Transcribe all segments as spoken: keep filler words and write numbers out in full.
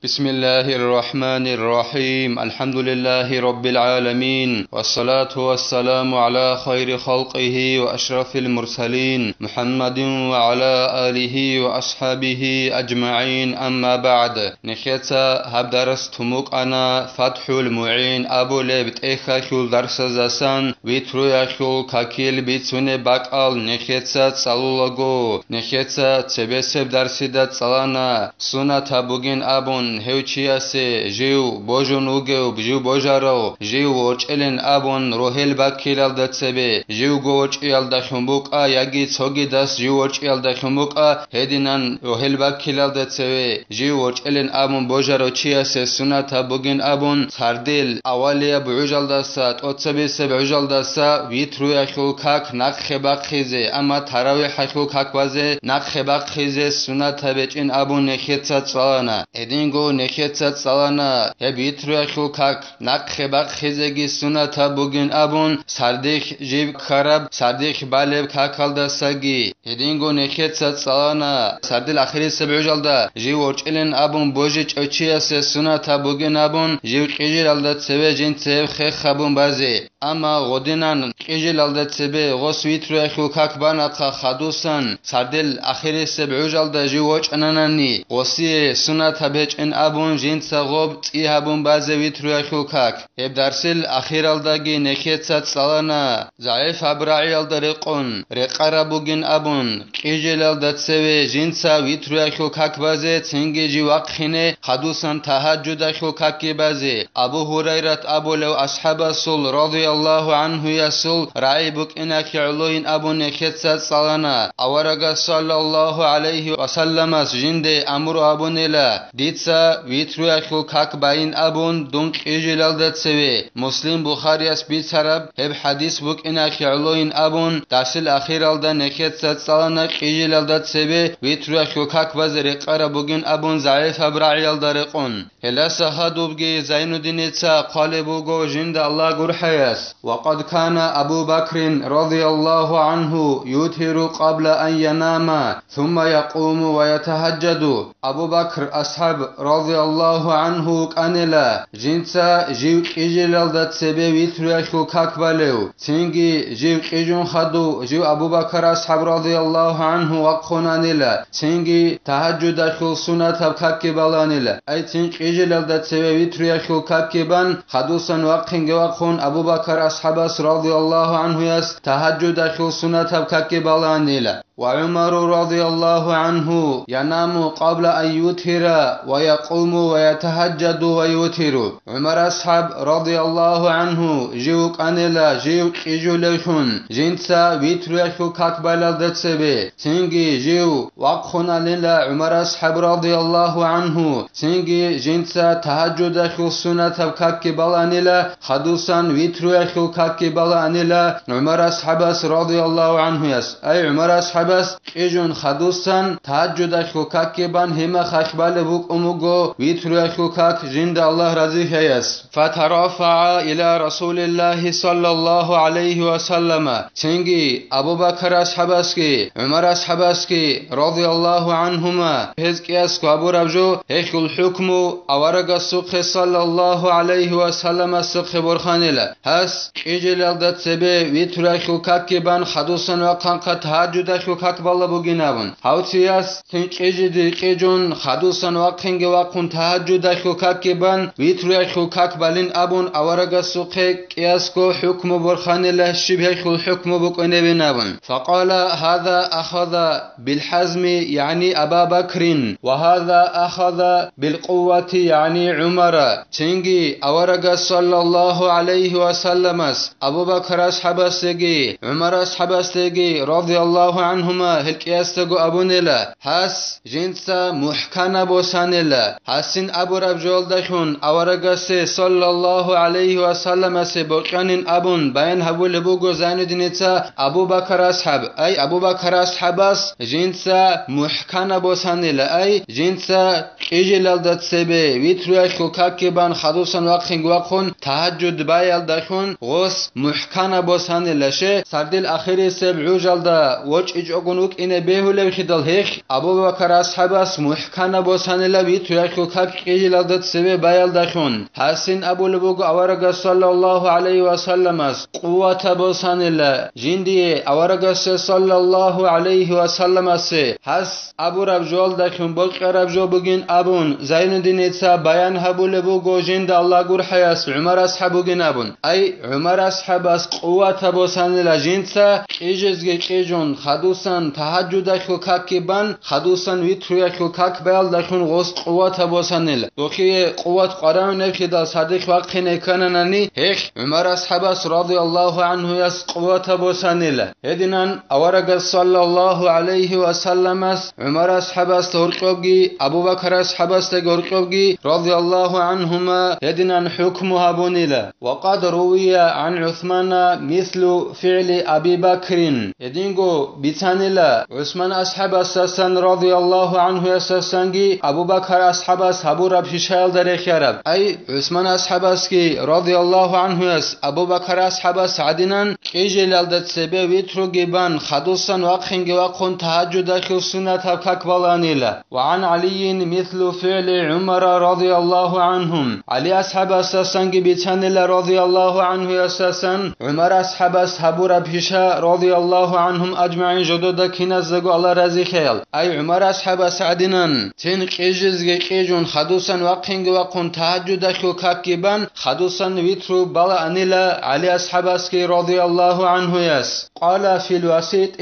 بسم الله الرحمن الرحيم. الحمد لله رب العالمين. والصلاة والسلام على خير خلقه وأشرف المرسلين محمد وعلى آله وأصحابه أجمعين. أما بعد. Нехеца гьаб дарс тумукъана ФатхӀул МугӀин абулеб тӀехьалъул дарсаздасан витруялъул какил бицунеб бакӀал нехеца цӀалулаго. Нехеца цебесеб дарсида цӀалана. Сунат гьаб бугин абун, гьев чиясе жив божун вугев, жив божарав, жив ворчӀелин абун, рогьел баккилалда цебе, живго ворчӀиялдалъун букӀа яги цогидас жив ворчӀиялдалъун букӀа, гьединан рогьел баккилалда цеве, жив ворчӀелин абун божарав чиясе сунат гьаб бугин абун, сардил авалияб гӀужалдаса, тӀоцебесеб гӀужалдаса витруялъул как нахъе бахъизе, амма таравихӀалъул как базе нахъе бахъизе сунат гьабечӀин абун нехеца цӀалана. Гьединго нехеца цӀалана гьеб витруялъул как нахъе бахъизеги сунат гьаб бугин абун, сардихь жиб ккараб, сардихь балеб какалдасаги. Гьединго нехеца цӀалана сардил ахирисеб гӀужалда жив ворчӀилин абун божичӀев чиясе сунат гьаб бугин абун, жив кьижилалда цеве жинца гьеб хех гьабун базе. Амма гъодинан кьижилалда цебе гъос витруялъул как банахъа хадусан, сардил ахирисеб гӀужалда жив вочӀананани, гъосие сунат гьаб гьечӀин абун, жинца гъоб цӀи гьабун базе витруялъул как. Гьеб дарсил ахиралдаги нехеца цӀалана, загӀипаб рагӀиялда рекъон, рекъараб бугин абун, кьижилалда цеве жинца витруялъул как базе, цинги жив вахъине хадусан тагьаджудалъул какги базе. Абу Гьурайрат абулев асхӀабасул, радияллагьу гӀанхуясул, рагӀи букӀиналъе гӀолойин абун нехеца цӀалана. Аварагас, саллаллагьу гӀалайгьи ва салламас, жинде амру абунила, дица витруялъул как байин абун, дун кьижилалда цеве. Муслим, Бухарияс бицараб гьеб хӀадис букӀиналъе гӀолойин абун, дарсил ахиралда нехеца цӀалана кьижилалда цебе витруялъул как базе рекъараб бугин абун, загӀипаб рагӀиялда рекъон. Гьелдаса хадубги Зайнуддиница хъвалеб буго жинда Аллагь гурхӀаяс: «وقد كان أبو بكر رضي الله عنه يوتر قبل أن ينام ثم يقوم ويتهجد». Абу Бакр асхӀаб, радияллагьу гӀанхӀу, вукӀанила, жинца жив кьижилалда цебе витруялъул как балев, цинги жив кьижун хадув жив Абу Бакр асхӀаб, радияллагьу гӀанхӀу, вахъунанила, цинги тагьаджудалъул сунатаб какги баланила. Ай цин кьижилалда цеве витруялъул какги бан, хадусан вахъинги вахъун, Абу Бакр асхӀабас, радияллагьу гӀанхӀуяс, тагьаджудалъул сунатаб какги баланила. وعمر رضي الله عنه ينام قبل أن يوتر ويقوم ويتهجد ويوتر. ГӀумар асхӀаб, радияллагьу гӀанхӀу, жив вукӀанила, жив кьижулевлъун, жинца витруялъул как балалда цебе, цинги жив вахъуналила ГӀумар асхӀаб, радияллагьу гӀанхӀу, цинги жинца тагьаджудалъул сунатаб какги баланила, хадусан витруялъул какги баланила ГӀумар асхӀабас, радияллагьу гӀанхӀуяс. Ай ГӀумар асхӀабас кьижун хадусан, тагьаджудалъул какги бан, гьимахалъ балеб букӀун буго витруялъул как жинда Аллагь разилъаяс. فترافعا إلى رسول الله صلى الله عليه وسلم. Цинги Абу Бакр асхӀабасги ГӀумар асхӀабасги, радияллагьу гӀанхӀума, гьез кӀиясго абураб жо, гьелъул хӀукму аварагасухъе, саллаллагьу гӀалайгьи ва салламасухъе, борханила. Гьас кьижилалда цебе витруялъул какги бан, хадусан вахъанхъа тагьаджудалъул как бала бугин абун. Гьав чияс цин кьижиде кьижун, хадусан вахъинги вахъун, тагьаджудалъул какги бан, витруялъул как балин абун, аварагасухъе кӀиясго хӀукму борханила, щиб гьелъул хӀукму букӀунебин абун. فقال: هذا أخذ بالحزم، يعني أبا بكر، وهذا أخذ بالقوة، يعني عمر. Цинги аварагас, саллаллагьу гӀалайгьи ва салламас, Абу Бакр асхӀабасдеги ГӀумар асхӀабасдеги, радияллагьу гӀанхӀума, гьел кӀиясдаго абунила, гьас жинца мухӀкана босанила. Гьасин абураб жоялдалъун аварагасе, саллаллагьу гӀалайгьи ва салламасе, бокьанин абун баян гьабулеб буго Зайнуддиница Абу Бакр асхӀаб. Ай Абу Бакр асхӀабас жинца мухӀкана босанила, ай жинца кьижилалда цебе витруялъул какги бан, хадусан вахъинги вахъун, тагьаджуд баялдалъун гъос мухӀкана босанила, ще сардил ахирисеб гӀужалда вочӀичӀо гун вукӀине бегьулевхидал гьехь Абу Бакар асхӀабас мухӀкана босанила витруялъул как кьижелалда цебе баялдалъун. Гьасин абулеб буго аварагас саллаллагьу гӀалайгьи ва салламас къувата босанила, жиндие аварагасде саллаллагьу гӀалайгьи ва салламасе гьас абураб жоялдалъун бокьараб жо бугин абун, Зайнуддиница баян гьабулеб буго жинда Аллагь гурхӀаяс ГӀумар асхӀаб бугин абун. Ай, ГӀумар асхӀабас къувата босанила жинца кьижезги кьижун, хадусан тагьаджудалъул какги бан, хадусан витруялъул как баялдалъун гъос къувата босанила. Дохие къуват къварагӀунебхидал садихъ вахъине ккананани, гьехь ГӀумар асхӀабас радияллагьу гӀанхуяс къувата босанила. Гьединан аварагас саллаллагьу гӀалайгьи ва салламас ГӀумар асхӀабасда гьоркьобги, Абу Бакар асхӀабасдаги гьоркьобги, радияллагьу гӀанхума, гьединан хӀукму гьабунила. Ва къад рувия гӀан ГӀусмана мислу фигӀли Аби Бакрин. Гьединго бицанила ГӀусман асхӀабасдасан радияллагьу гӀанхуясдасанги Абу Бакар асхӀабас гьабураб шишаялда рехиараб. Ай, ГӀусман асхӀабасги радияллагьу гӀанхуяс Абу Бакар асхӀабас гӀадинан кьижелалда цебе витруги бан, хадусан вахъинги вахъун тагьаджудалъул суннатаб как баланила. وعن علي مثل فعل عمر رضي الله عنهم. ГӀали асхӀабасдасанги бицанила радияллагьу гӀанхуясдасан ГӀумар асхӀабас гьабураб шиша радияллагьу гӀанхум аджмагӀин жодода киназдаго Аллагь разилъаял. Ай, ГӀумар асхӀабас гӀадинан, цин кьижизги кьижун, хадусан вахъинги вахъун тагьаджудалъул какги бан, хадусан витру балаанила ГӀали асхӀабасги радияллагьу гӀанхуяс. قال في الوسيط: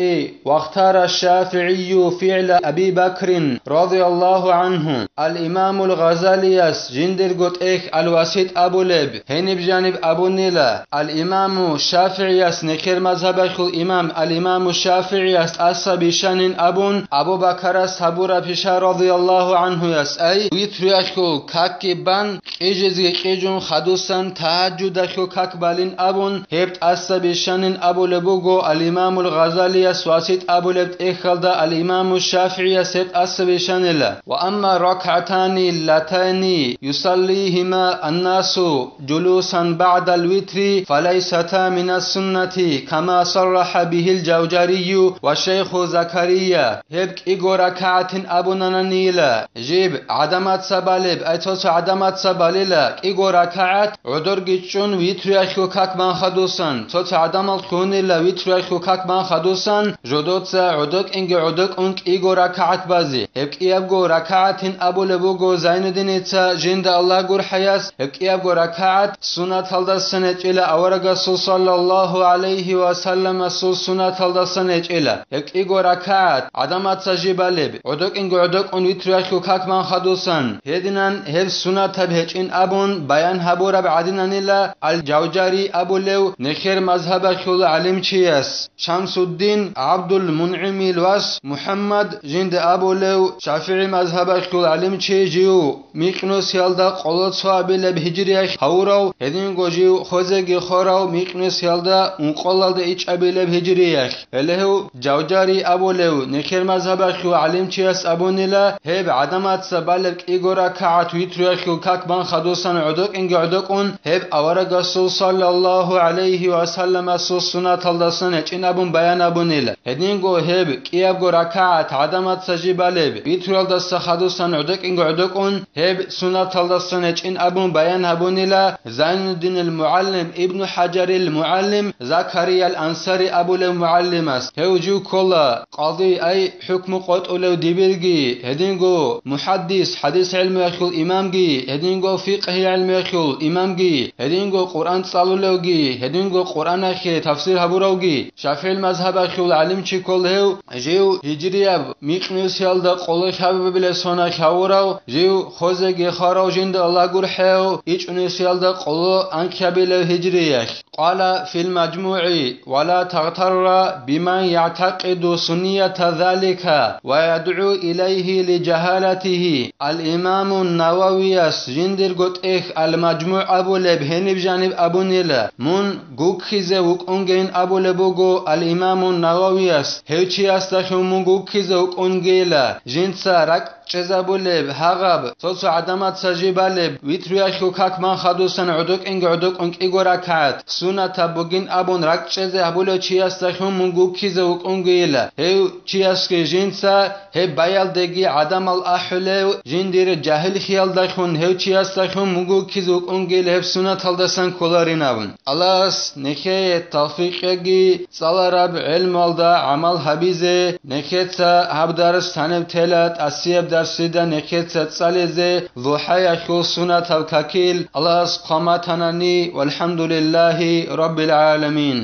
واختار الشافعي فعل أبي بكر رضي الله عنه. Ал-Имамул Гъазалияс жиндирго тӀехь Ал-Васит абулеб, гьениб жаниб абунила, Ал-Имаму ШафигӀияс, нехер мазгьабалъул имам Ал-Имаму ШафигӀияс тӀаса бищанин абун, Абу Бакарас гьабураб шиша радияллагьу гӀанхуяс, ай, витруялъул какги бан, кьижизги кьижун хадусан тагьаджудалъул как балин абун, гьеб тӀаса бищанин абулеб буго Ал-Имамул Гъазалияс Васит абулеб тӀехьалда Ал-Имаму ШафигӀияс гьеб тӀаса бищанила. وأما الركعتان اللتان يصليهما الناس جلوسا بعد الوتر فليستا من السنة كما صرح به الجوزجاني والشيخ زكريا. Гьеб кӀиго ракагӀатин абунананила, жиб гӀадамаца балеб, ай, цо-цо гӀадамаца балила кӀиго ракагӀат, гӀодорги чӀун витруялъул как бан хадусан, цо-цо гӀадамал лъунила витруялъул как бан хадусан, жодоца гӀодокӀинги гӀодокӀун кӀиго ракагӀат базе. Гьеб кӀиябго ракагӀатин абулеб буго Зайнуддиница жинда Аллагь гурхӀаяс, гьеб кӀиябго ракагӀат суннаталдасан гьечӀила, аварагасул саллаллагьу гӀалайгьи ва салламасул суннаталдасан гьечӀила. Гьеб кӀиго ракагӀат гӀадамаца жиб балеб, гӀодокӀинги гӀодокӀун витруялъул как бан хадусан, гьединан гьеб суннатаб гьечӀин абун баян гьабураб гӀадинанила Ал-Жавзажани абулев нехер мазгьабалъул гӀалимчияс. Шамсуддин ГӀабдул-МунгӀимил вас МухӀаммад жинда абулев ШафигӀи мазгьабалъул гӀалимчи жив микьнусиялда къоло цоабилеб гьижриялъ гьавурав, гьединго жив хозеги хорав микьнусиялда ункъолалда ичӀабилеб гьижриялъ. Гьеле гьев Жавзажани абулев нехер мазгьабалъул гӀалимчияс абунила, гьеб гӀадамаца балеб кӀиго ракагӀат витруялъул как бан хадусан гӀодокӀинги гӀодокӀун, гьеб аварагасул саллаллагьу гӀалайгьи ва салламасул суннаталдасан гьечӀин абун баян абунила. Гьединго гьеб кӀиябго ракагӀат гӀадамаца жиб балеб, витруялдаса хадусан гӀодокӀинги гӀодокӀун, гьеб суннаталдасан гьечӀин абун баян гьабунила Зайнуддинил мугӀаллим, Ибну ХӀажарил мугӀаллим, Закариял Ансари абулев мугӀаллимас. Гьев жив ккола къади, ай, хӀукму къотӀулев дибирги, гьединго мухӀаддис, хӀадис гӀелмуялъул имамги, гьединго фикъгьи гӀелмуялъул имамги, гьединго Къуръан цӀалулевги, гьединго Къуръаналъе тафсир гьабуравги. ШафигӀил мазгьабалъул гӀалимчи ккола гьев, жив гьижрияб микьнусиялда къоло хабабилеб соналъ гьавурав, жив хозеги хорав жинда Аллагь гурхӀев ичӀнусиялда къоло анкьабилев гьижриялъ. قال في المجموع: ولا تغتر بمن يعتقد سنية ذلك ويدعو إليه لجهالته. Ал-Имамун Нававияс жиндирго тӀехь Ал-МажмугӀ абулеб гьениб жаниб абунила, мун гуккизе вукӀунгейин абулеб буго Ал-Имамун Нававияс, гьев чиясдалъун мун гуккизе вукӀунгейила, жинца ракӀ чӀезабулеб, гьагъаб, цо-цо гӀадамаца жиб балеб, витруялъул как ман хадусан гӀодокӀинги гӀодокӀун кӀиго ракагӀат, сунатаб бугин абун ракӀчӀезе гьабулев чиясдалъун мун гуккизе вукӀунгийила, гьев чиясги жинца гьеб баялдеги гӀадамал ахӀулев, жиндир жагьил хиялдалъун гьев чиясдалъун мун гуккизе вукӀунгийила гьеб сунаталдасан кколарин абун. Аллагьас нехее тавфикъ кьеги, цӀалараб гӀелмалда гӀамал гьабизе, нехеца гьаб дарс таниб тела, тӀасияб дарсида нехеца цӀализе, лухӀаялъул сунатаб какил Аллагьас хъваматанани, валхӀамдулиллагьи раббил гӀаламин.